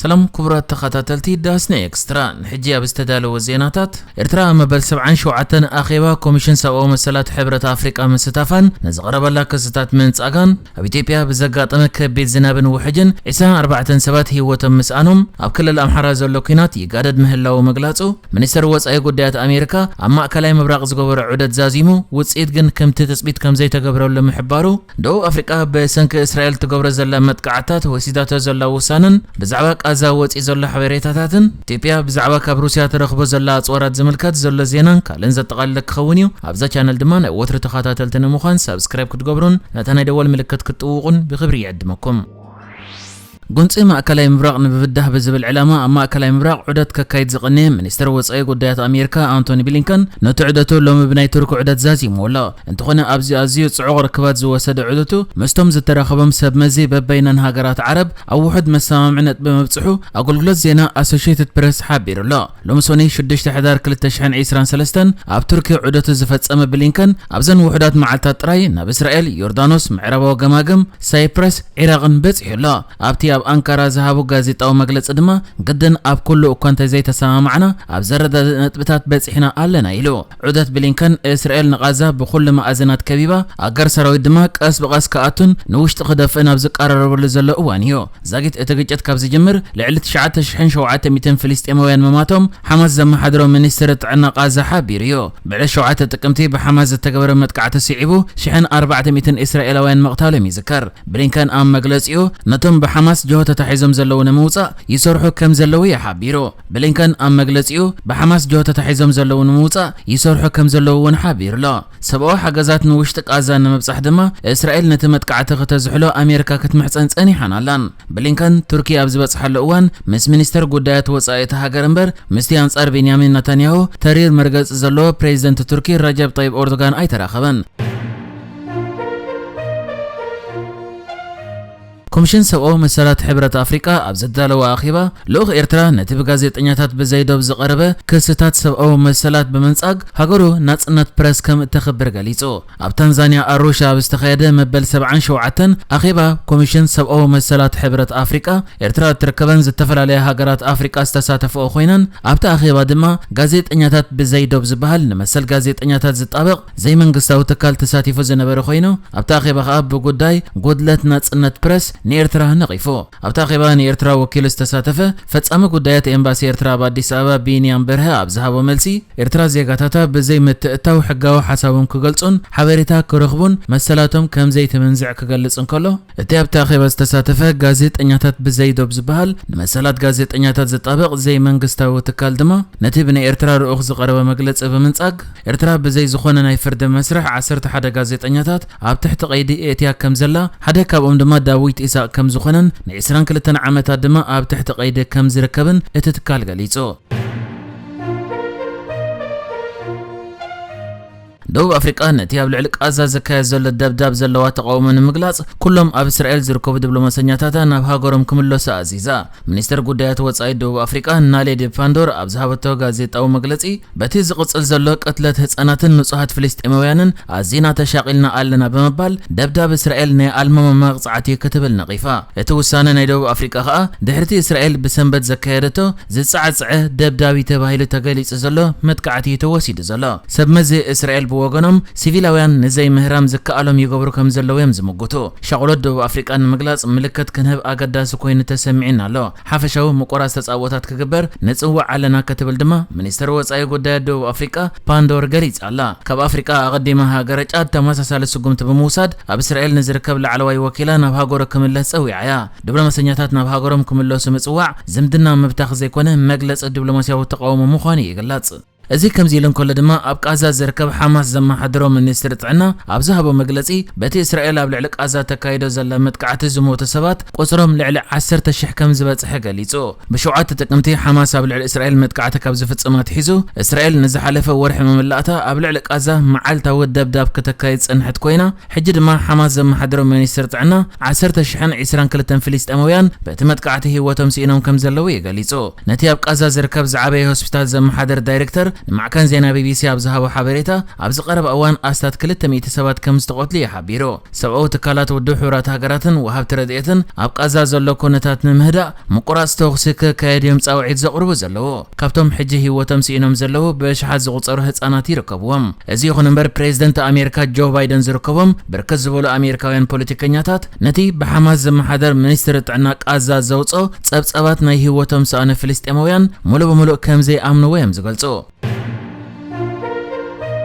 ሰላም ክቡራት ተኸታተልቲ ዳስና ኤክስትራ፣ ንሕጂ ኣብ ዝተዳለወ ዜናታት፣ ኤርትራ ኣብ መበል ሰብዓን ሸውዓተን ኣኼባ ኮሚሽን ሰብኣዊ መሰላት ሕብረት ኣፍሪቃ ምስታፋን ንዝቐረበላ ክስታት ምንጻጋን፣ ኣብ ኢትዮጵያ ብዘጋጠመ ከቢድ ዝናብን ውሕጅን ዕስራን ኣርባዕተን ሰባት ህይወቶም ምስኣኖም፣ ኣብ ክልል ኣምሓራ ዘሎ ኲናት ይጋደድ ምህላዉ ምግላጹ፣ ሚኒስተር ወጻኢ ጉዳያት ኣሜሪካ ኣብ ማእከላይ ምብራቕ ዝገበሮ ዑደት ዛዚሙ፣ ውጽኢት ግን ከምቲ ትጽቢት ከም ዘይተገብረሉ ምሕባሩ፣ ደቡብ ኣፍሪቃ ብሰንኪ እስራኤል ትገብሮ ዘላ መጥቃዕታት ወሲዳቶ ዘላ ውሳነን ብዛዕባ ቃዛ ወጺኡ ዘሎ ሓበሬታታትን፣ ኢትዮጵያ ብዛዕባ ካብ ሩስያ ትረኽቦ ዘላ ኣጽዋራት ዝምልከት ዘሎ ዜናን ካልእን ዘጠቓልል ክኸውን እዩ። ኣብዛ ቻነል ድማ ናይ ወትሩ ተኸታተልቲ ንምዃን ሳብስክራይብ ክትገብሩን ነታ ናይ ደወል ምልክት ክትጥውቑን ብኽብሪ ይዕድመኩም። ጉንጺ ማእከላይ ምብራቕ ንምብዳህ ብዝብል ዕላማ ኣብ ማእከላይ ምብራቕ ዑደት ከካይድ ዝቐነየ ሚኒስተር ወጻኢ ጉዳያት ኣሜሪካ ኣንቶኒ ብሊንከን ነቲ ዑደቱ ሎሚ ብናይ ቱርኪ ዑደት ዛዚምዎ ኣሎ። እንተኾነ ኣብዚ ኣዝዩ ጽዑቕ ርክባት ዝወሰደ ዑደቱ ምስቶም ዝተራኸቦም ሰብ መዚ በበይነን ሃገራት ዓረብ ኣብ ውሑድ መሰማምዒ ነጥቢ ምብጽሑ ኣገልግሎት ዜና ኣሶሽየትድ ፕረስ ሓቢሩ ኣሎ። ሎሚ ሰኑይ ሽዱሽተ ሕዳር ክልተ ሽሕን ዕስራን ሰለስተን ኣብ ቱርኪ ዑደቱ ዝፈጸመ ብሊንከን ኣብዘን ውሑዳት መዓልታት ጥራይ ናብ እስራኤል፣ ዮርዳኖስ፣ ምዕራባዊ ገማግም፣ ሳይፕረስ፣ ዒራቕን በጺሑ ኣሎ። ኣብቲ ኣብ ኣንካራ ዝሃቦ ጋዜጣዊ መግለጺ ድማ፣ ግድን ኣብ ኩሉ እኳ እንተዘይተሰማማዕና፣ ኣብ ዘረዳድእ ነጥብታት በጺሕና ኣለና ኢሉ። ዑደት ብሊንከን፣ እስራኤል ንቓዛ ብኹሉ መኣዝናት ከቢባ፣ ኣጋር ሰራዊት ድማ ቀስ ብቐስ ክኣቱን ንውሽጢ ክደፍእን ኣብ ዝቀራረበሉ ዘሎ እዋን እዩ። ዛጊት እቲ ግጭት ካብ ዝጅምር፣ ልዕሊ ትሽዓተ ሽሕን ሸውዓተ ሚእትን ፍልስጤማውያን ምማቶም ሓማስ ዘመሓድሮ ሚኒስትሪ ጥዕና ቓዛ ሓቢሩ እዩ። ብዕለት ሸውዓተ ጥቅምቲ ብሓማስ ዝተገበረ መጥቃዕቲ ስዒቡ፣ ሽሕን ኣርባዕተ ሚእትን እስራኤላውያን ምቕታሎም ይዝከር። ብሊንከን ኣብ መግለጺኡ፣ ነቶም ብሓማስ ጅሆ ተታሒዞም ዘለዉ ንምውጻእ ይሰርሑ ከም ዘለዉ እዩ ሓቢሩ። ብሊንከን ኣብ መግለጺኡ፣ ብሓማስ ጅሆ ተታሒዞም ዘለዉ ንምውጻእ ይሰርሑ ከም ዘለዉ እውን ሓቢሩ ኣሎ። ሰብኣዊ ሓገዛት ንውሽጢ ቃዛ ንምብጻሕ ድማ፣ እስራኤል ነቲ መጥቃዕቲ ከተዝሕሎ ኣሜሪካ ክትምሕጸን ጸኒሓን ኣላን። ብሊንከን ቱርኪ ኣብ ዝበጽሓሉ እዋን፣ ምስ ሚኒስተር ጉዳያት ወጻኢ እታ ሃገር እምበር፣ ምስቲ ኣንጻር ቤንያሚን ነታንያሁ ተሪር መርገጺ ዘለዎ ፕሬዚደንት ቱርኪ ረጀብ ጠይብ ኦርዶጋን ኣይተራኸበን። ኮሚሽን ሰብኣዊ መሰላት ሕብረት ኣፍሪቃ ኣብ ዘዳለወ ኣኼባ፣ ልኡኽ ኤርትራ ነቲ ብጋዜጠኛታት ብዘይዶብ ዝቐረበ ክስታት ሰብኣዊ መሰላት ብምንጻግ፣ ሃገሩ ናጽነት ፕረስ ከም እተኽብር ገሊጹ። ኣብ ታንዛንያ ኣሩሻ ኣብ ዝተኻየደ መበል ሰብዓን ሸውዓተን ኣኼባ ኮሚሽን ሰብኣዊ መሰላት ሕብረት ኣፍሪቃ፣ ኤርትራ እትርከበን ዝተፈላለያ ሃገራት ኣፍሪቃ ዝተሳተፍኦ ኮይነን፣ ኣብቲ ኣኼባ ድማ ጋዜጠኛታት ብዘይዶብ ዝበሃል ንመሰል ጋዜጠኛታት ዝጣበቕ ዘይመንግስታዊ ትካል ተሳቲፉ ዝነበረ ኮይኑ፣ ኣብቲ ኣኼባ ከኣ ብጉዳይ ጉድለት ናጽነት ፕረስ ንኤርትራ ነቒፉ። ኣብቲ ኣኼባ ንኤርትራ ወኪሉ ዝተሳተፈ ፈጻሚ ጉዳያት ኤምባሲ ኤርትራ ኣብ ኣዲስ ኣበባ ቢንያም በርሀ ኣብ ዝሃቦ መልሲ፣ ኤርትራ ዜጋታታ ብዘይ ምትእትታው ሕጋዊ ሓሳቦም ክገልጹን ሓበሬታ ክረኽቡን መሰላቶም ከም ዘይትምንዝዕ ክገልጽ እንከሎ፣ እቲ ኣብቲ ኣኼባ ዝተሳተፈ ጋዜጠኛታት ብዘይ ዶብ ዝበሃል ንመሰላት ጋዜጠኛታት ዝጣበቕ ዘይመንግስታዊ ትካል ድማ ነቲ ብናይ ኤርትራ ልኡኽ ዝቐረበ መግለጺ ብምንጻግ፣ ኤርትራ ብዘይ ዝኾነ ናይ ፍርዲ መስርሕ ዓሰርተ ሓደ ጋዜጠኛታት ኣብ ትሕቲ ቀይዲ ኣእትያ ከም ዘላ፣ ሓደ ካብኦም ድማ ዳዊት ኢሳቕ ከም ዝኾነን ንዕስራን ክልተን ዓመታት ድማ ኣብ ትሕቲ ቀይዲ ከም ዝርከብን እቲ ትካል ገሊጹ። ደቡብ ኣፍሪቃ ነቲ ኣብ ልዕሊ ቃዛ ዝካየድ ዘሎ ደብዳብ ዘለዋ ተቓውሞ ንምግላጽ፣ ኩሎም ኣብ እስራኤል ዝርከቡ ዲፕሎማሰኛታታ ናብ ሃገሮም ክምለሱ ኣዚዛ። ሚኒስተር ጉዳያት ወጻኢ ደቡብ ኣፍሪቃ ናሌዲ ፓንዶር ኣብ ዝሃበቶ ጋዜጣዊ መግለጺ፣ በቲ ዝቕጽል ዘሎ ቅትለት ህጻናትን ንጹሃት ፍልስጤማውያንን ኣዚና ተሻቒልና ኣለና ብምባል፣ ደብዳብ እስራኤል ናይ ኣልማማ መቕጻዕቲ ክትብል ነቒፋ። እቲ ውሳነ ናይ ደቡብ ኣፍሪቃ ከኣ፣ ድሕሪቲ እስራኤል ብሰንበት ዘካየደቶ ዝጸዓጸዐ ደብዳብ እዩ ተባሂሉ ተገሊጹ ዘሎ መጥቃዕቲ እዩ ተወሲዱ ዘሎ። ሰብ መዚ እስራኤል ብወገኖም፣ ሲቪላውያን ንዘይምህራም ዝከኣሎም ይገብሩ ከም ዘለዉ እዮም ዝምጉቱ። ሻቕሎት ደቡብ ኣፍሪቃ ንምግላጽ ምልክት ክንህብ ኣገዳሲ ኮይኑ ተሰሚዕና ኣሎ። ሓፈሻዊ ምቁራጽ ተጻብኦታት ክግበር ንጽውዕ ኣለና ክትብል ድማ ሚኒስተር ወጻኢ ጉዳያት ደቡብ ኣፍሪቃ ፓንዶር ገሊጻ ኣላ። ካብ ኣፍሪቃ ኣቐዲማ ሃገረ ጫድ ተመሳሳሊ ስጉምቲ ብምውሳድ ኣብ እስራኤል ንዝርከብ ላዕለዋይ ወኪላ ናብ ሃገሩ ክምለስ ጸዊዓ እያ። ዲፕሎማሰኛታት ናብ ሃገሮም ክምለሱ ምጽዋዕ ዝምድና ምብታኽ ዘይኮነ መግለጺ ዲፕሎማስያዊ ተቓውሞ ምዃኑ ይግለጽ። እዚ ከምዚ ኢሉ እንከሎ ድማ ኣብ ቃዛ ዝርከብ ሓማስ ዘመሓድሮ ሚኒስትሪ ጥዕና ኣብ ዝሃቦ መግለጺ በቲ እስራኤል ኣብ ልዕሊ ቃዛ ተካይዶ ዘላ መጥቃዕቲ ዝሞቱ ሰባት ቁጽሮም ልዕሊ ዓሰርተ ሽሕ ከም ዝበጽሐ ገሊጹ። ብሸውዓተ ጥቅምቲ ሓማስ ኣብ ልዕሊ እስራኤል መጥቃዕቲ ካብ ዝፍጽም ኣትሒዙ፣ እስራኤል ንዝሓለፈ ወርሒ መመላእታ ኣብ ልዕሊ ቃዛ መዓልታዊ ደብዳብ ከተካይድ ዝጸንሐት ኮይና፣ ሕጂ ድማ ሓማስ ዘመሓድሮ ሚኒስትሪ ጥዕና ዓሰርተ ሽሕን ዕስራን ክልተን ፍልስጤማውያን በቲ መጥቃዕቲ ህይወቶም ስኢኖም ከም ዘለዉ እዩ ገሊጹ። ነቲ ኣብ ቃዛ ዝርከብ ዝዓበየ ሆስፒታል ዘመሓድር ዳይሬክተር ንማዕከን ዜና ቢቢሲ ኣብ ዝሃቦ ሓበሬታ፣ ኣብዚ ቀረባ እዋን ኣስታት ክልተ ሚእቲ ሰባት ከም ዝተቐትሉ እዩ ሓቢሩ። ሰብኣዊ ትካላት ውድብ ሕቡራት ሃገራትን ወሃብቲ ረድኤትን ኣብ ቃዛ ዘሎ ኩነታት ንምህዳእ ምቁራጽ ተኹሲ ክካየድ እዮም ጻውዒት ዘቕርቡ ዘለዉ። ካብቶም ሕጂ ህይወቶም ስኢኖም ዘለዉ ብኣሽሓት ዝቑጸሩ ህጻናት ይርከብዎም። እዚ ይኹን እምበር፣ ፕሬዝደንት ኣሜሪካ ጆ ባይደን ዝርከቦም ብርክት ዝበሉ ኣሜሪካውያን ፖለቲከኛታት ነቲ ብሓማስ ዝመሓደር ሚኒስትሪ ጥዕና ቃዛ ዘውፅኦ ጸብጻባት ናይ ህይወቶም ሰኣነ ፍልስጤማውያን ሙሉእ ብሙሉእ ከም ዘይኣምንዎ እዮም ዝገልጹ።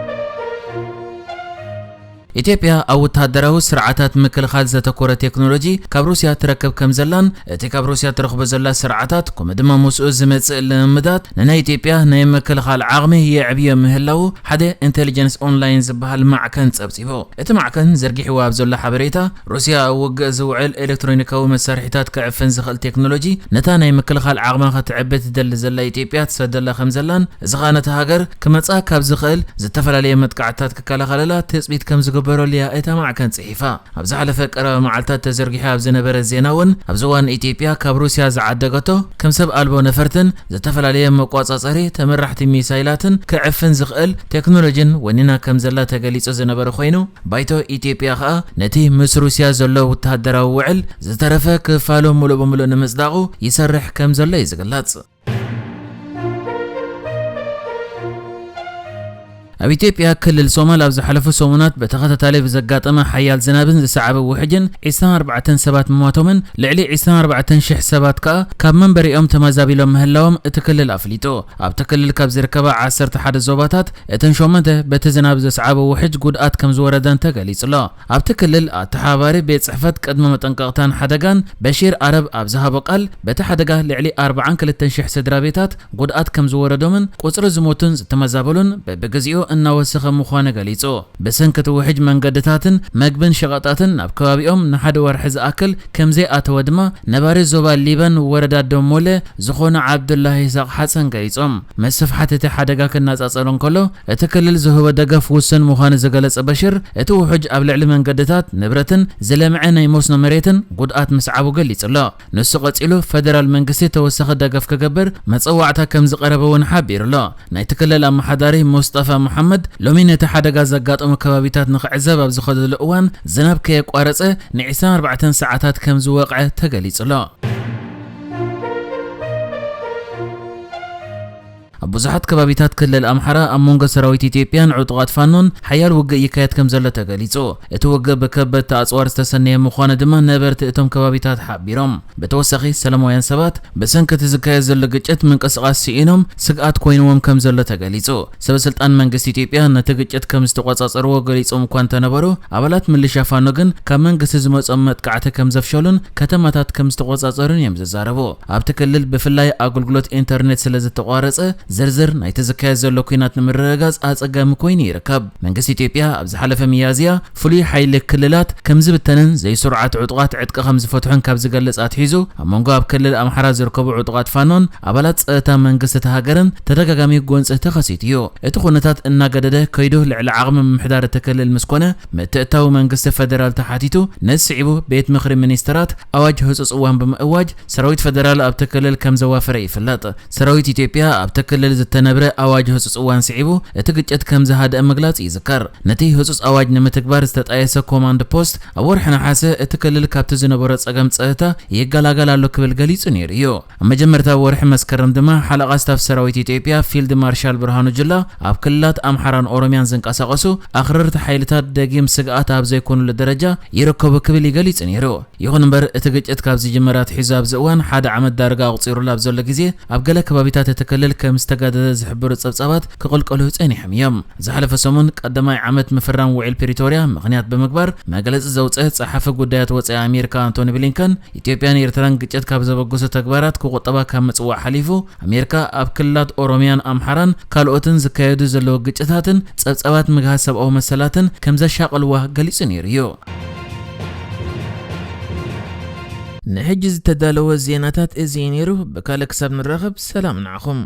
ኢትዮጵያ ኣብ ወተሃደራዊ ስርዓታት ምክልኻል ዘተኮረ ቴክኖሎጂ ካብ ሩስያ ትረክብ ከም ዘላን እቲ ካብ ሩስያ ትረኽቦ ዘላ ስርዓታት ከምኡ ድማ ምስኡ ዝመጽእ ልምምዳት ንናይ ኢትዮጵያ ናይ ምክልኻል ዓቕሚ የዕብዮ ምህላዉ ሓደ ኢንቴሊጀንስ ኦንላይን ዝበሃል ማዕከን ጸብጺቡ። እቲ ማዕከን ዘርጊሕዎ ኣብ ዘሎ ሓበሬታ፣ ሩስያ ኣብ ውግእ ዝውዕል ኤሌክትሮኒካዊ መሳርሒታት ክዕፍን ዝኽእል ቴክኖሎጂ ነታ ናይ ምክልኻል ዓቕማ ከተዕቢ ትደሊ ዘላ ኢትዮጵያ ትሰደላ ከም ዘላን እዚ ኸኣ ነታ ሃገር ክመጽኣ ካብ ዝኽእል ዝተፈላለየ መጥቃዕትታት ክከላኸለላ ትጽቢት ከም ዝግበረሉ እያ እታ ማዕከን ጽሒፋ። ኣብ ዝሓለፈ ቀረባ መዓልታት ተዘርጊሑ ኣብ ዝነበረ ዜና እውን፣ ኣብዚ እዋን ኢትዮጵያ ካብ ሩስያ ዝዓደገቶ ከም ሰብ ኣልቦ ነፈርትን ዝተፈላለየ መቆጻጸሪ ተመራሕቲ ሚሳይላትን ክዕፍን ዝኽእል ቴክኖሎጂን ወኒና ከም ዘላ ተገሊጹ ዝነበረ ኮይኑ፣ ባይቶ ኢትዮጵያ ኸኣ ነቲ ምስ ሩስያ ዘሎ ወተሃደራዊ ውዕል ዝተረፈ ክፋሉ ሙሉእ ብሙሉእ ንምጽዳቑ ይሰርሕ ከም ዘሎ እዩ ዝግለጽ። ኣብ ኢትዮጵያ ክልል ሶማል ኣብ ዝሓለፉ ሰሙናት ብተኸታታሊ ብዘጋጠመ ሓያል ዝናብን ዝሰዓበ ውሕጅን ዒስራን ኣርባዕተን ሰባት ምሟቶምን ልዕሊ ዒስራን ኣርባዕተን ሽሕ ሰባት ከኣ ካብ መንበሪኦም ተመዛቢሎም ምህላዎም እቲ ክልል ኣፍሊጡ። ኣብቲ ክልል ካብ ዝርከባ ዓሰርተ ሓደ ዞባታት እተን ሸሞንተ በቲ ዝናብ ዘስዓቦ ውሕጅ ጉድኣት ከም ዝወረደን ተገሊጹ ኣሎ። ኣብቲ ክልል ኣተሓባባሪ ቤት ጽሕፈት ቅድመ መጠንቀቕታን ሓደጋን በሺር ኣረብ ኣብ ዝሃቦ ቃል፣ በቲ ሓደጋ ልዕሊ ኣርባዓን ክልተን ሽሕ ስድራ ቤታት ጉድኣት ከም ዝወረዶምን ቁጽሪ ዝሞቱን ዝተመዛበሉን በብግዜኡ እናወሰኸ ምዃኑ ገሊጹ። ብሰንኪ እቲ ውሕጅ መንገድታትን መግብን ሸቐጣትን ናብ ከባቢኦም ንሓደ ወርሒ ዝኣክል ከም ዘይኣተወ ድማ ነባሪ ዞባ ሊበን ወረዳ ደሞለ ዝኾነ ዓብዱላሂ ይስሐቅ ሓሰን ገሊጾም። ምስፍሓት እቲ ሓደጋ ክነጻጸር እንከሎ፣ እቲ ክልል ዝህቦ ደገፍ ውሱን ምዃኑ ዝገለጸ በሽር፣ እቲ ውሕጅ ኣብ ልዕሊ መንገድታት፣ ንብረትን ዝለምዐ ናይ መስኖ መሬትን ጉድኣት ምስዓቡ ገሊጹ ኣሎ። ንሱ ቀጺሉ፣ ፈደራል መንግስቲ ተወሳኺ ደገፍ ክገብር መጸዋዕታ ከም ዝቐረበ እውን ሓቢሩ ኣሎ። ናይቲ ክልል ኣመሓዳሪ ሙስጠፋ መሓመድ፣ ሎሚ ነቲ ሓደጋ ዘጋጠሙ ከባቢታት ንኽዕዘብ ኣብ ዝኸደሉ እዋን፣ ዝናብ ከየቋረጸ ን ዒስራን ኣርባዕተን ሰዓታት ከም ዝወቕዐ ተገሊጹ ኣሎ። ኣብ ብዙሓት ከባቢታት ክልል ኣምሓራ ኣብ መንጎ ሰራዊት ኢትዮጵያን ዕጡቓት ፋኖን ሓያል ውግእ ይካየድ ከም ዘሎ ተገሊጹ። እቲ ውግእ ብከበድቲ ኣጽዋር ዝተሰነየ ምዃኑ ድማ ነበርቲ እቶም ከባቢታት ሓቢሮም። ብተወሳኺ፣ ሰላማውያን ሰባት ብሰንኪ እቲ ዝካየድ ዘሎ ግጭት ምንቅስቓስ ስኢኖም ስግኣት ኮይንዎም ከም ዘሎ ተገሊጹ። ሰበ ስልጣን መንግስቲ ኢትዮጵያ ነቲ ግጭት ከም ዝተቆጻጸርዎ ገሊጾም እኳ እንተነበሩ፣ ኣባላት ምልሻ ፋኖ ግን ካብ መንግስቲ ዝመጾም መጥቃዕቲ ከም ዘፍሸሉን ከተማታት ከም ዝተቆጻጸሩን እዮም ዝዛረቡ። ኣብቲ ክልል ብፍላይ ኣገልግሎት ኢንተርኔት ስለ ዝተቋረጸ፣ ዝርዝር ናይቲ ዝካየድ ዘሎ ኲናት ንምርግጋጽ ኣጸጋሚ ኮይኑ ይርከብ። መንግስቲ ኢትዮጵያ ኣብ ዝሓለፈ ሚያዝያ ፍሉይ ሓይሊ ክልላት ከም ዝብተንን ዘይስሩዓት ዕጡቓት ዕጥቂ ከም ዝፈትሑን ካብ ዝገልጽ ኣትሒዙ፣ ኣብ መንጎ ኣብ ክልል ኣምሓራ ዝርከቡ ዕጡቓት ፋኖን ኣባላት ጸጥታ መንግስቲ እታ ሃገርን ተደጋጋሚ ጎንጺ ተኸሲቱ እዩ። እቲ ኩነታት እናገደደ ከይዱ ልዕሊ ዓቕሚ ምምሕዳር እቲ ክልል ምስ ኮነ፣ ምትእትታው መንግስቲ ፈደራል ተሓቲቱ፣ ነዚ ስዒቡ ቤት ምኽሪ ሚኒስተራት ኣዋጅ ህጹጽ እዋን ብምእዋጅ፣ ሰራዊት ፈደራል ኣብቲ ክልል ከም ዘዋፈረ ይፍለጥ። ሰራዊት ኢትዮጵያ ኣብቲ ክልል ዝተነብረ ኣዋጅ ህጹጽ እዋን ስዒቡ፣ እቲ ግጭት ከም ዝሃደአ ምግላጽ ይዝከር። ነቲ ህጹጽ ኣዋጅ ንምትግባር ዝተጣየሰ ኮማንድ ፖስት፣ ኣብ ወርሒ ነሓሰ እቲ ክልል ካብቲ ዝነበሮ ጸገም ጸጥታ ይገላገል ኣሎ ክብል ገሊጹ ነይሩ እዩ። ኣብ መጀመርታ ወርሒ መስከረም ድማ፣ ሓለቓ ስታፍ ሰራዊት ኢትዮጵያ ፊልድ ማርሻል ብርሃኑ ጁላ፣ ኣብ ክልላት ኣምሓራን ኦሮሚያን ዝንቀሳቐሱ ኣኽረርቲ ሓይልታት ደጊም ስግኣት ኣብ ዘይኮኑሉ ደረጃ ይርከቡ ክብል እዩ ገሊጹ ነይሩ። ይኹን እምበር፣ እቲ ግጭት ካብ ዝጅመር ኣትሒዙ ኣብዚ እዋን ሓደ ዓመት ዳርጋ ኣቑጺሩሉ ኣብ ዘሎ ግዜ፣ ኣብ ገለ ከባቢታት እቲ ክልል ከም ዝተጋደደ ዝሕብሩ ጸብጻባት ክቕልቀሉ ጸኒሖም እዮም። ዝሓለፈ ሰሙን ቀዳማይ ዓመት ምፍራም ውዕል ፕሪቶርያ ምኽንያት ብምግባር፣ መግለጺ ዘውጽአ ጸሓፊ ጉዳያት ወጻኢ ኣሜሪካ ኣንቶኒ ብሊንከን፣ ኢትዮጵያን ኤርትራን ግጭት ካብ ዘበግሱ ተግባራት ክቑጠባ ካብ ምጽዋዕ ሓሊፉ፣ ኣሜሪካ ኣብ ክልላት ኦሮሚያን ኣምሓራን ካልኦትን ዝካየዱ ዘለዉ ግጭታትን ጸብጻባት ምግሃስ ሰብኣዊ መሰላትን ከም ዘሻቐልዋ ገሊጹ ነይሩ እዩ። ንሕጂ ዝተዳለወ ዜናታት እዚ እዩ ነይሩ። ብካልእ ክሳብ ንራኸብ፣ ሰላም ንዓኹም።